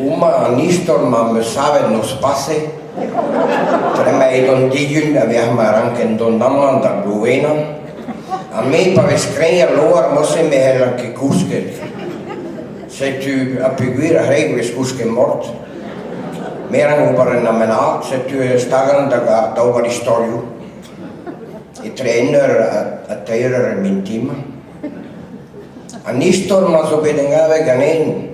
Homañ an istor-mañ 'm eus savet noz pase, trema edon dijun a-vec'h ma ranken dont amañ da Blouenan, ha me pa vez kreñv al loar morse ne c'hellan ket kousket. Setu ha peogwir ar c'hreg 'vez kousket mort, me 'rank ober un amenad, setu e stagan da ober istorioù. Etre un eur ha teir eur er mintin-mañ. An istor-mañ zo bet engavet ganen.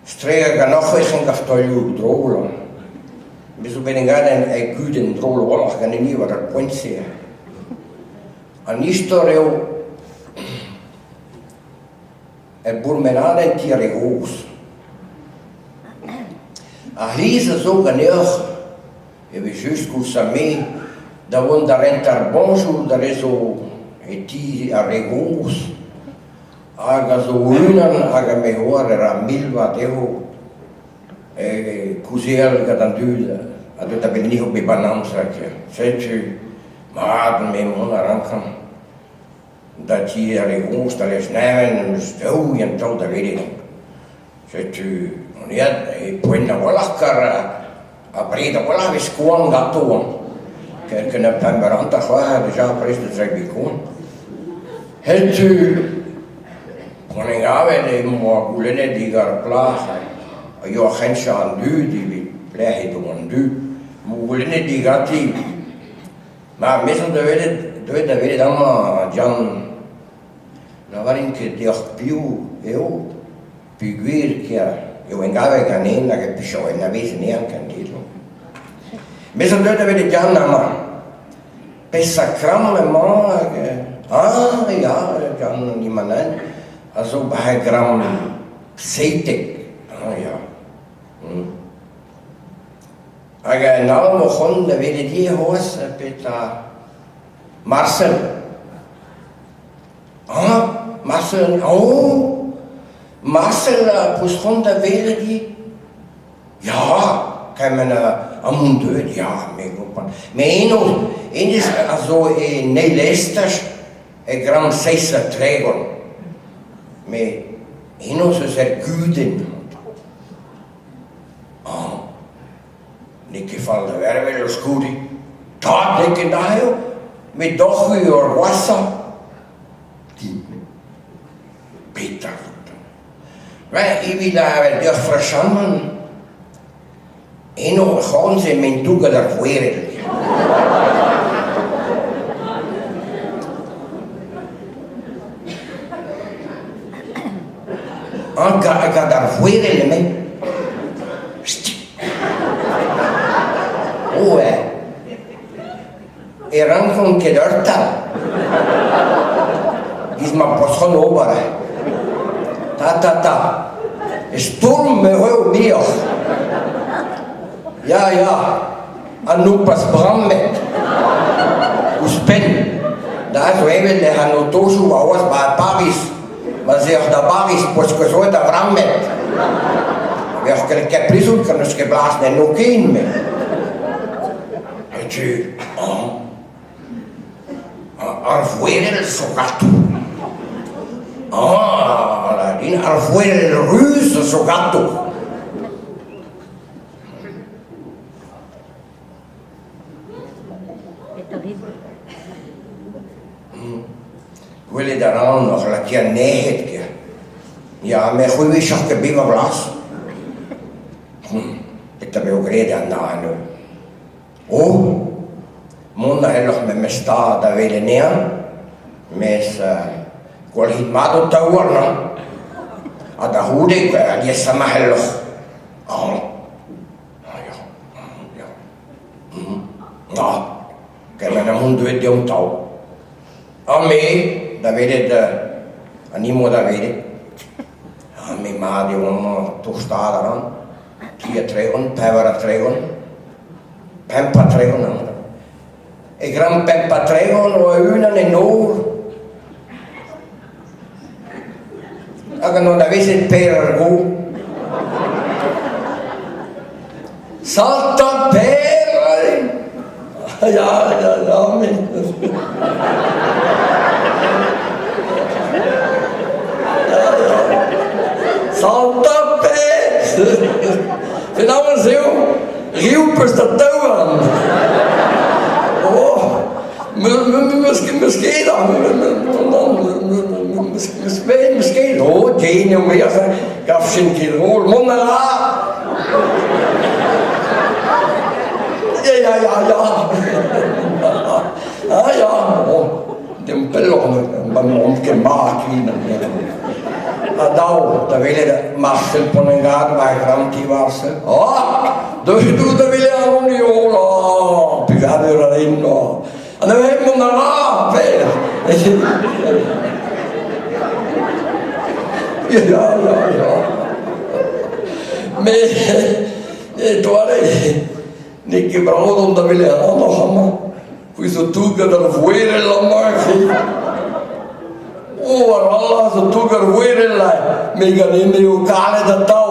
Estreget ganeoc'h ec'h engav taolioù drol. Me zo bet engavet e gudenn drol a-walc'h ganin ivez war ar poent-se. An istor eo er bourmenadenn ti ar re gozh. Ar c'hiz a zo ganeoch evel-just koulz ha me da vont da rentañ ar boñjour d'ar re zo e ti ar re gozh hag a zo unan hag a me oar e ra milva dezho e kaozeal gant an dud a deu da bennigoù bep an amzer. Setu mat me mont a rankan da di ar re gozh da Lesneven em eus daou an traoù da welet. Setu on aet e poent a-walc'h kar abred a-walc'h e vez koan ganto hein. Ken ur pemp eur hanter c'hoazh dija prest da zebriñ koan. Setu p'on en gavet em boa goulennet digant ar plac'h a yoa c'henchañ an dud evit pelec'h edo an dud. 'm boa goulennet diganti ma me zo deuet da welet amañ Yann Lavarin ket deoc'h piv eo peogwir eo engavet ganin hag e pichao anavez anezhañ ken dezhañ. Me zo deuet da welet Yann amañ. Peseurt kramm emañ hag ah ya, Yann Imanen a zo 'ba e gramm 17. Ah ya. Hag en all emañ c'hoant da welet ivez c'hoazh petra Marcel. Ah, Marcel, oh Marcel a peus c'hoant da welet ivez Ya, kement amon deuet, ya, me gompren. Met eno, hennezh a zo en eil estaj e gramm 37. Met eno 'z eus ur gudenn. Ah, N'eo ket fall da vervel eus goude. Tad n'eo ket aze eo, met deoc'h-c'hwi eo ar gwashañ. Din. Petra Ben, evit lavaret deoc'h franchamant, eno ar c'horn-se m'en doug gant ar voereb. Gant ar voerel emañ. Oh eh! E rankont ket heurtal. Giz ma paotron ober. Ta ta ta. E stourm me eo muioc'h. Ya ya, an nompas brammet. Ouzhpenn, da zo evel ec'h an otojoù a oas 'ba Pariz. Ma 'z eoc'h da Bariz 'poa ket roet da vrammet. Veoc'h ket ket prizout gant n'eus ket blaz n'enno ken, met. Setu an ar voerel zo ganto. Ah, ar voerel ruz a zo ganto. Gwelet a ran oc'h lakaat nec'het ker. Ya, met c'hwi 'wechoc'h ket bevañ glas. Petra 'vezo graet an dra eno? Oh, mont a c'helloc'h memes 'ta da welet anezhañ, mes gwalc'hit mat ho taouarn hañ. Ha da c'houde alies ma c'helloc'h. Ah, ya, ya. Na, kement ha mont deuet deomp tav. Ha me da welet an imo da welet. Ha me mat eo amañ tostaat a ran. 33, 34, 35 amañ. E gran 35 oa unan en nor hag an anavezet Per ar Go. Salta Per! Ya, ya, ya, met... Salta Per! Penaos eo? Riv 'peus da daouarn. Oh, meus ket, meus ket, meus ket. Oh, den eo me aze, gavfen ket drol. Mont a ra. Ya, ya, ya, ya. Ah ya, bon. Deomp pelloc'h n'omp ket mat ken. Ha dav da welet Marcel Ponnengad war Granti Marcel. Ah! Deuet out da welet an Ola! Plijadur a rin. Ha neuze mont a ra, Per! Ya, ya, ya. Met e doare n'eo ket brav dont da welet ac'hanoc'h amañ. C'hwi zo toug gant ar voerell amañ, c'hwi. Oh, ar Allah zo toug ar voerell, me ganin eo kalet atav.